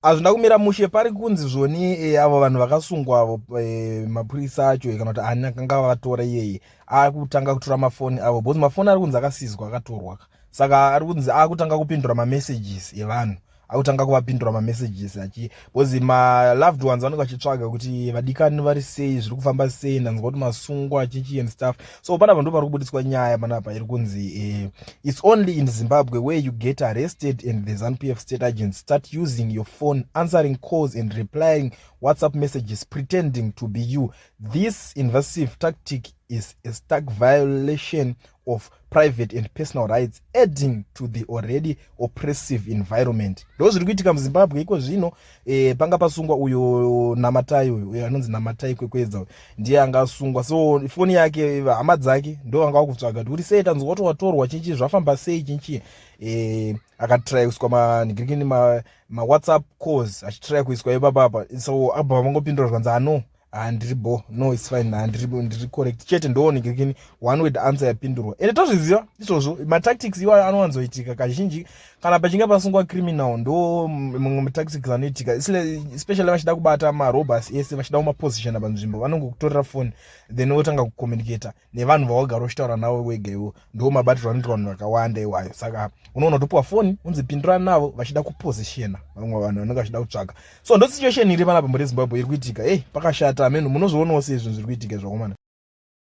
Hazvina kumira mushe. Pari kunzi zvoni avo vanhu vakasungwa avo, mapurisa acho, kana kuti ani akanga vatora iyeye, akutanga kutora mafoni avo, because mafoni ari kunzi akasizwa, akatorwa. Saka ari kunzi akutanga kupindura mamessages evanhu, akutanga kuvapindura mamessages achi, because maloved ones vanenge vachitsvaga kuti vadikani vari sei, zviri kufamba sei, ndanzwa kuti masungwa, chichi and stuff. So panapa ndo pari kubudiswa nyaya panapa iri kunzi it's only in Zimbabwe where you get arrested and the ZANU-PF state agents start using your phone, answering calls and replying WhatsApp messages, pretending to be you. This invasive tactic is a stark violation of private and personal rights, adding to the already oppressive environment. Ndo zviri kuitika muZimbabwe iko zvino. Panga pasungwa uyo Namatai, uyo anonzi Namatai Kwekwedza, ndiye angasungwa. So foni yake, hama dzake ndo vanga vakutsvaga kuti uri sei, tanzwa kuti watorwa, chinchi, zvafamba sei, chinchi. Akatry kuiswa manhingirikini, maWhatsApp calls, achitry kuiswa ipapapa. So abva vangopindura zvikanzi, "Ano, handiri bo, no, it's fine, handiri, ndiri correct chete." Ndoonekekini one word answer yapindurwa. Ende tozviziva izvozvo, matactics iwayo anowanzoitika kazhinji kana pachinge pasungwa criminal. Ndo mamwe matactics anoitika, especially vachida kubata marobbers ese, vachida kumapositiona panzvimbo, vanongokutorera foni, then votanga kucommunicata nevanhu vawagara uchitaura navo wega iwo. Ndo mabatirwo anoitwa vanhu vakawanda iwayo. Saka unoona kutopiwa foni, unzi pindurana navo, vachida kupositiona vamwe vanhu vanenge vachida kutsvaga. So ndo situation iri panapa muri Zimbabwe iri kuitika. Ei, pakashata ameno. Munozvionawo sei zvinhu zviri kuitika zvakomana?